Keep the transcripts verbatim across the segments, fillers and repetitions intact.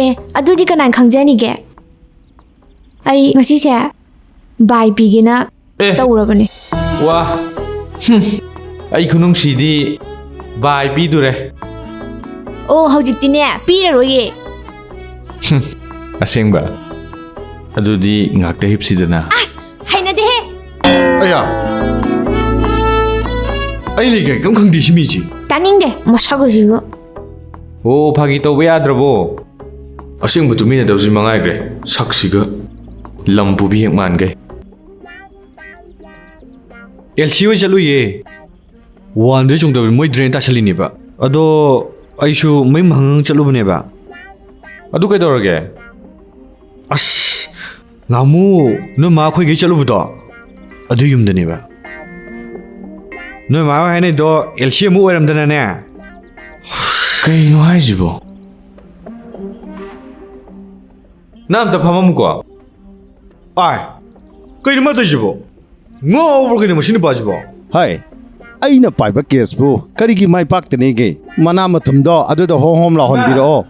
ꯑꯦ, ꯑꯗꯨꯗꯤ ꯀꯅꯥꯅ ꯈꯪꯖꯅꯤꯒꯦ? ꯑꯩ ꯉꯁꯤꯁꯦ ꯕꯥꯏ ꯄꯤꯒꯦꯅ ꯑꯦ꯫ ꯇꯧꯔꯕꯅꯦ꯫ ꯋꯥ꯫ ꯍꯨꯝ꯫ ꯑꯩ ꯈꯨꯅꯨꯡꯁꯤꯗꯤ ꯕꯥꯏ ꯄꯤꯗꯨꯔꯦ꯫ ꯑꯣ, ꯍꯧꯖꯤꯛꯇꯤꯅꯦ, ꯄꯤꯔꯔꯣꯏꯌꯦ꯫ ꯍꯨꯝ꯫ ꯑꯁꯦꯡꯕ? ꯑꯗꯨꯗꯤ ꯉꯥꯛꯇ ꯍꯤꯞꯁꯤꯗꯅ꯫ ꯑꯁ, ꯍꯩꯅꯗꯦꯍꯦ꯫ ꯑꯌꯥ꯫ ꯑꯩ ꯂꯩ ꯀꯩ ꯀꯝ ꯈꯪꯗꯦ ꯁꯤ ꯃꯤꯁꯤ꯫ ꯇꯥꯅꯤꯡꯗꯦ, ꯃꯁꯛ ꯑꯁꯤꯒ꯫ ꯑꯣ, ꯐꯥꯒꯤ ꯇꯧꯕ ꯌꯥꯗ꯭ꯔꯕꯣ? ꯑꯁꯦꯡꯕ ꯇꯨꯃꯤꯟꯅꯗꯕꯁꯤ ꯃꯉꯥꯏꯈ꯭ꯔꯦ꯫ ꯁꯛꯁꯤꯒ ꯂꯝ ꯄꯨꯕꯤ ꯍꯦꯛ ꯃꯥꯟꯈꯩ꯫ ꯑꯦꯜ ꯁꯤ ꯍꯣꯏ ꯆꯠꯂꯨꯏꯌꯦ꯫ ꯋꯥꯟꯗꯩ ꯆꯣꯡꯗꯕꯤ ꯃꯣꯏ ꯗ꯭ꯔꯦꯟ ꯇꯥꯁꯜꯂꯤꯅꯦꯕ꯫ ꯑꯗꯣ ꯑꯩꯁꯨ ꯃꯌꯨꯝ ꯍꯪꯉ ꯆꯠꯂꯨꯕꯅꯦꯕ꯫ ꯑꯗꯨ ꯀꯩꯗꯧꯔꯒꯦ? ꯑꯁ, ꯉꯍꯥꯟꯃꯨꯛ ꯅꯣꯏ ꯃꯥ ꯑꯩꯈꯣꯏꯒꯩ ꯆꯠꯂꯨꯕꯗꯣ, ꯑꯗꯨ ꯌꯨꯝꯗꯅꯦꯕ꯫ ꯅꯣꯏ ꯃꯥ ꯍꯣꯏ ꯍꯥꯏꯅꯩꯗꯣ ꯑꯦꯜ ꯁꯤ ꯑꯃꯨꯛ ꯑꯣꯏꯔꯝꯗꯅꯅꯦ꯫ ꯀꯩꯅꯣ ꯍꯥꯏꯁꯤꯕꯣ? ꯅꯪ ꯑꯝꯇ ꯐꯝꯃꯝꯃꯨꯀꯣ꯫ ꯑꯥꯏ, ꯀꯩꯅꯣ ꯃꯥ ꯇꯧꯔꯤꯁꯤꯕꯣ? ꯉꯥꯎꯕ꯭ꯔꯣ ꯀꯩꯅꯣ ꯃꯁꯤ ꯅꯨꯄꯥꯁꯤꯕꯣ? ꯍꯥꯏ, ꯑꯩꯅ ꯄꯥꯏꯕ ꯀꯦꯁꯄꯨ ꯀꯔꯤꯒꯤ ꯃꯥꯏ ꯄꯥꯛꯇꯅꯤꯒꯦ? ꯃꯅꯥ ꯃꯊꯨꯝꯗꯣ ꯑꯗꯨꯗ ꯍꯣꯝ ꯍꯣꯝ ꯂꯥꯎꯍꯟꯕꯤꯔꯛꯑꯣ꯫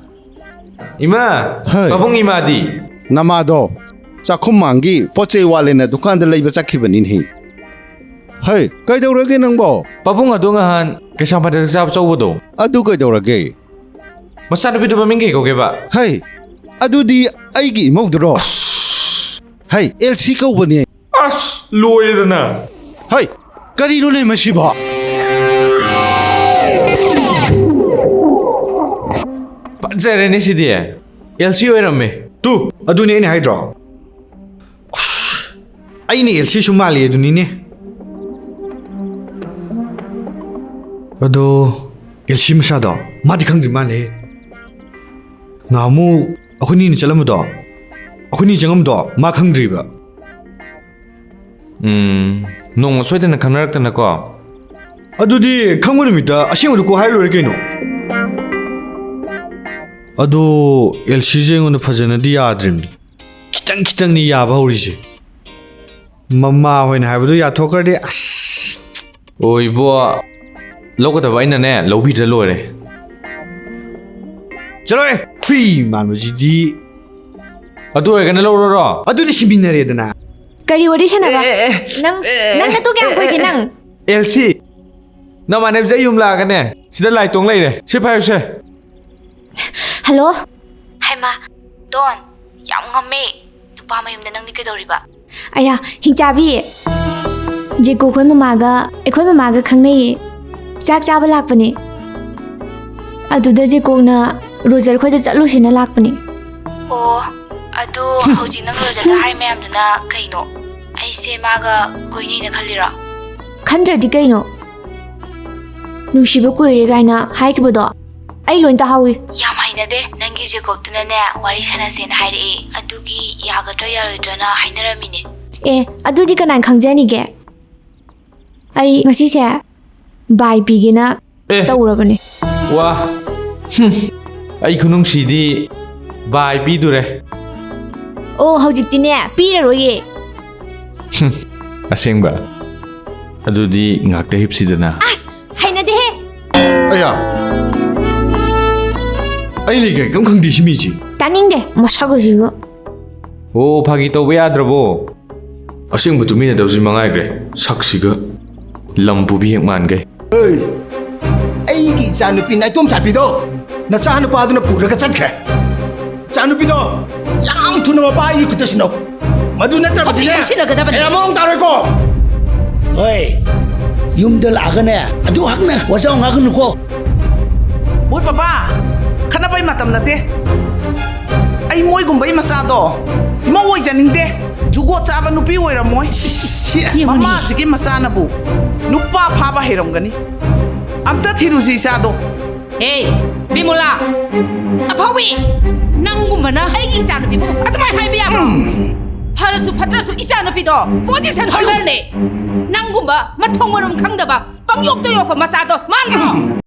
ꯏꯃꯥ, ꯍꯥꯏ꯫ ꯄꯥꯕꯨꯡ ꯏꯃꯥꯗꯤ? ꯅꯃꯥꯗꯣ ꯆꯥꯛꯈꯨꯝ ꯃꯥꯡꯒꯤ ꯄꯣꯠ ꯆꯩ ꯋꯥꯠꯂꯦꯅ ꯗꯨꯀꯥꯟꯗ ꯂꯩꯕ ꯆꯠꯈꯤꯕꯅꯤꯅꯦ꯫ ꯍꯩ, ꯀꯩꯗꯧꯔꯒꯦ ꯅꯪꯕꯣ? ꯄꯥꯕꯨꯡ ꯑꯗꯣ ꯉꯍꯥꯟ ꯀꯩꯁꯥꯝꯄꯥꯠꯇ ꯆꯥꯛ ꯆꯥꯕ ꯆꯧꯕꯗꯣ꯫ ꯑꯗꯨ ꯀꯩꯗꯧꯔꯒꯦ? ꯃꯆꯥꯅꯨꯄꯤꯗꯣ ꯃꯃꯤꯡ ꯀꯩ ꯀꯧꯒꯦꯕ? ꯍꯩ, ꯑꯗꯨꯗꯤ ꯑꯩꯒꯤ ꯏꯃꯧꯗꯨꯔꯣ? ꯍꯩ, ꯑꯦꯜ ꯁꯤ ꯀꯧꯕꯅꯦ꯫ ꯑꯁ, ꯂꯣꯏꯔꯦꯗꯅ꯫ ꯍꯩ, ꯀꯔꯤꯅꯣꯅꯦ ꯃꯁꯤꯕꯣ? ꯐꯖꯔꯦꯅꯦ ꯁꯤꯗꯤ꯫ ꯑꯦꯜ ꯁꯤ ꯑꯣꯏꯔꯝꯃꯦ꯫ ꯇꯨ, ꯑꯗꯨꯅꯦ ꯑꯩꯅ ꯍꯥꯏꯗ꯭ꯔꯣ? ꯑꯩꯅ ꯑꯦꯜ ꯁꯤ ꯁꯨ ꯃꯥꯜꯂꯤ ꯑꯗꯨꯅꯤꯅꯦ꯫ ꯑꯗꯣ ꯑꯦꯜ ꯁꯤ ꯃꯁꯥꯗꯣ ꯃꯥꯗꯤ ꯈꯪꯗ꯭ꯔꯤ ꯃꯥꯜꯂꯦ꯫ ꯉꯍꯥꯟꯃꯨꯛ ꯑꯩꯈꯣꯏꯅꯤꯅ ꯆꯠꯂꯝꯕꯗꯣ, ꯑꯩꯈꯣꯏꯅꯤ ꯆꯪꯉꯝꯕꯗꯣ ꯃꯥ ꯈꯪꯗ꯭ꯔꯤꯕ꯫ ꯎꯝ, ꯅꯣꯡꯃ ꯁꯣꯏꯗꯅ ꯈꯪꯅꯔꯛꯇꯅꯀꯣ꯫ ꯑꯗꯨꯗꯤ ꯈꯪꯕ ꯅꯨꯃꯤꯠꯇ ꯑꯁꯦꯡꯕꯗꯨ ꯀꯣꯛ ꯍꯥꯏꯔ ꯂꯣꯏꯔꯦ ꯀꯩꯅꯣ꯫ ꯑꯗꯣ ꯑꯦꯜ ꯁꯤ ꯁꯦ ꯑꯩꯉꯣꯟꯗ ꯐꯖꯅꯗꯤ ꯌꯥꯗ꯭ꯔꯤꯕꯅꯤ꯫ ꯈꯤꯇꯪ ꯈꯤꯇꯪꯅꯤ ꯌꯥꯕ ꯍꯧꯔꯤꯁꯦ꯫ ꯃꯃꯥ ꯍꯣꯏꯅ ꯍꯥꯏꯕꯗꯨ ꯌꯥꯊꯣꯛꯈ꯭ꯔꯗꯤ ꯑꯁ꯫ ꯑꯣ ꯏꯕꯣ, ꯂꯧꯒꯗꯕ ꯑꯩꯅꯅꯦ ꯂꯧꯕꯤꯗ꯭ꯔ ꯂꯣꯏꯔꯦ꯫ ꯆꯠꯂꯣꯍꯦ! ꯍꯨꯏ ꯃꯥꯟꯕꯁꯤꯗꯤ꯫ ꯑꯗꯨ ꯑꯣꯏꯔꯒꯅ ꯂꯧꯔꯣꯔꯣ? ꯑꯗꯨꯗꯤ ꯁꯤꯃꯤꯟꯅꯔꯦꯗꯅ꯫ ꯀꯔꯤ ꯋꯥꯔꯤ ꯁꯥꯟꯅꯕ? ꯑꯦ, ꯑꯦ, ꯑꯦ, ꯅꯪ, ꯑꯦ, ꯅꯪ ꯅꯇꯨ ꯀꯌꯥꯝ ꯑꯦ, ꯀꯨꯏꯒꯦ ꯑꯦ, ꯅꯪ? ꯑꯦꯜꯁꯤ, ꯅꯃꯥꯟꯅꯕꯁꯦ ꯑꯩ ꯌꯨꯝ ꯂꯥꯛꯑꯒꯅꯦ, ꯁꯤꯗ ꯂꯥꯏ ꯇꯣꯡ ꯂꯩꯔꯦ꯫ ꯁꯤ ꯄꯥꯏꯌꯨꯁꯦ꯫ ꯍꯜꯂꯣ꯫ ꯍꯩꯃꯥ, ꯗꯣꯟ, ꯌꯥꯝ ꯉꯝꯃꯦ꯫ ꯅꯨꯄꯥ ꯃꯌꯨꯝꯗ ꯅꯪꯗꯤ ꯀꯩꯗꯧꯔꯤꯕ? ꯑꯌꯥ, ꯍꯤꯡꯆꯥꯕꯤ꯫ ꯖꯦꯀꯣ ꯈꯣꯏ ꯃꯃꯥꯒ, ꯑꯩꯈꯣꯏ ꯃꯃꯥꯒ ꯈꯪꯅꯩꯌꯦ꯫ ꯆꯥꯛ ꯆꯥꯕ ꯂꯥꯛꯄꯅꯦ꯫ ꯑꯗꯨꯗ ꯖꯦꯀꯣꯛꯅ ꯔꯣꯖꯔ ꯈꯣꯏꯗ ꯆꯠꯂꯨꯁꯤꯅ ꯂꯥꯛꯄꯅꯦ꯫ ꯑꯣ, ꯑꯗꯨ ꯍꯧꯖꯤꯛ ꯅꯪ ꯔꯣꯖꯔꯗ ꯍꯥꯏ ꯃꯌꯥꯝꯗꯨꯅ ꯀꯩꯅꯣ? ꯑꯩꯁꯦ ꯃꯥꯒ ꯀꯣꯏꯅꯩꯅ ꯈꯜꯂꯤꯔꯣ? ꯈꯟꯗ꯭ꯔꯗꯤ ꯀꯩꯅꯣ? ꯅꯨꯡꯁꯤꯕ ꯀꯨꯏꯔꯦ ꯀꯥꯏꯅ ꯍꯥꯏꯈꯤꯕꯗꯣ ꯑꯩ ꯂꯣꯏ ꯇꯥꯍꯧꯋꯤ꯫ ꯌꯥꯝ ꯍꯩꯅꯗꯦ꯫ ꯅꯪꯒꯤ ꯖꯦꯀꯣꯕꯇꯨꯅꯅꯦ, ꯋꯥꯔꯤ ꯁꯥꯟꯅꯁꯦꯅ ꯍꯥꯏꯔꯛꯑꯦ꯫ ꯑꯗꯨꯒꯤ ꯌꯥꯒꯗ꯭ꯔꯥ ꯌꯥꯔꯣꯏꯗ꯭ꯔꯅ ꯍꯥꯏꯅꯔꯝꯃꯤꯅꯦ꯫ ꯑꯦ, ꯑꯗꯨꯗꯤ ꯀꯅꯥꯅ ꯈꯪꯖꯅꯤꯒꯦ? ꯑꯩ ꯉꯁꯤꯁꯦ ꯕꯥꯏ ꯄꯤꯒꯦꯅ ꯑꯦ꯫ ꯇꯧꯔꯕꯅꯦ꯫ ꯋꯥ꯫ ꯍꯨꯝ꯫ ꯑꯩ ꯈꯨꯅꯨꯡꯁꯤꯗꯤ ꯕꯥꯏ ꯄꯤꯗꯨꯔꯦ꯫ ꯑꯣ, ꯍꯧꯖꯤꯛꯇꯤꯅꯦ, ꯄꯤꯔꯔꯣꯏꯌꯦ꯫ ꯍꯨꯝ꯫ ꯑꯁꯦꯡꯕ? ꯑꯗꯨꯗꯤ ꯉꯥꯛꯇ ꯍꯤꯞꯁꯤꯗꯅ꯫ ꯑꯁ, ꯍꯩꯅꯗꯦꯍꯦ꯫ ꯑꯌꯥ꯫ ꯑꯩ ꯂꯩ ꯀꯩ ꯀꯩꯝ ꯈꯪꯗꯦ ꯁꯤ ꯃꯤꯁꯤ꯫ ꯇꯥꯅꯤꯡꯗꯦ, ꯃꯁꯛ ꯑꯁꯤꯒ꯫ ꯑꯣ, ꯐꯥꯒꯤ ꯇꯧꯕ ꯌꯥꯗ꯭ꯔꯕꯣ? ꯑꯁꯦꯡꯕ ꯇꯨꯃꯤꯟꯅꯗꯕꯁꯤ ꯃꯉꯥꯏꯈ꯭ꯔꯦ꯫ ꯁꯛꯁꯤꯒ ꯂꯝ ꯄꯨꯕꯤ ꯍꯦꯛ ꯃꯥꯟꯈꯩ꯫ ꯑꯩ, ꯑꯩꯒꯤ ꯏꯆꯥꯅꯨꯄꯤ ꯅꯥꯏꯇꯣꯝ ꯆꯥꯕꯤꯗꯣ ꯅꯆꯥ ꯅꯨꯄꯥꯗꯨꯅ ꯄꯨꯔꯒ ꯆꯠꯈ꯭ꯔꯦ꯫ ꯏꯆꯥꯅꯨꯄꯤꯗꯣ ꯌꯥꯝ ꯊꯨꯅ ꯃꯄꯥ ꯑꯩꯒꯤ ꯈꯨꯠꯇ ꯁꯤꯟꯅꯧ꯫ ꯃꯗꯨ ꯅꯠꯇ꯭ꯔꯕꯗꯤꯅꯦ, ꯍꯧꯖꯤꯛꯃꯛ ꯁꯤꯟꯅꯒꯗꯕꯅꯤ꯫ ꯑꯩ ꯃꯑꯣꯡ ꯇꯥꯔꯣꯏꯀꯣ꯫ ꯍꯣꯏ, ꯌꯨꯝꯗ ꯂꯥꯛꯑꯒꯅꯦ ꯑꯗꯨ ꯍꯛꯅ ꯋꯥꯖꯥꯎ ꯉꯥꯡꯒꯅꯨꯀꯣ꯫ ꯃꯣꯏ ꯄꯄꯥ, ꯈꯠꯅꯕꯩ ꯃꯇꯝ ꯅꯠꯇꯦ꯫ ꯑꯩ ꯃꯣꯏꯒꯨꯝꯕꯩ ꯃꯆꯥꯗꯣ ꯏꯃꯧ ꯑꯣꯏꯖꯅꯤꯡꯗꯦ꯫ ꯖꯨꯒꯣꯠ ꯆꯥꯕ ꯅꯨꯄꯤ ꯑꯣꯏꯔꯝꯃꯣꯏ꯫ ꯁꯤ, ꯁꯤ, ꯁꯤ꯫ ꯌꯦꯡꯉꯨꯅꯦ꯫ ꯃꯃꯥꯁꯤꯒꯤ ꯃꯆꯥꯅꯕꯨ ꯅꯨꯄꯥ ꯐꯥꯕ ꯍꯩꯔꯝꯒꯅꯤ꯫ ꯑꯝꯇ ꯊꯤꯔꯨꯁꯤ ꯏꯆꯥꯗꯣ꯫ ꯍꯦ, ꯕꯤꯃꯣꯂꯥ! ꯑꯐꯥꯎꯕꯤ! ꯅꯪꯒꯨꯝꯕꯅ ꯑꯩꯒꯤ ꯏꯆꯥꯅꯨꯄꯤꯕꯨ ꯑꯗꯨꯃꯥꯏꯅ ꯍꯥꯏꯕ ꯌꯥꯕ꯭ꯔꯣ? ꯐꯔꯁꯨ ꯐꯠꯇ꯭ꯔꯁꯨ ꯏꯆꯥꯅꯨꯄꯤꯗꯣ position holderꯅꯦ꯫ ꯅꯪꯒꯨꯝꯕ ꯃꯊꯣꯡ ꯃꯔꯝ ꯈꯪꯗꯕ ꯄꯪꯌꯣꯛꯇ ꯌꯣꯛꯄ ꯃꯆꯥꯗꯣ ꯃꯥꯟꯗ꯭ꯔꯣ?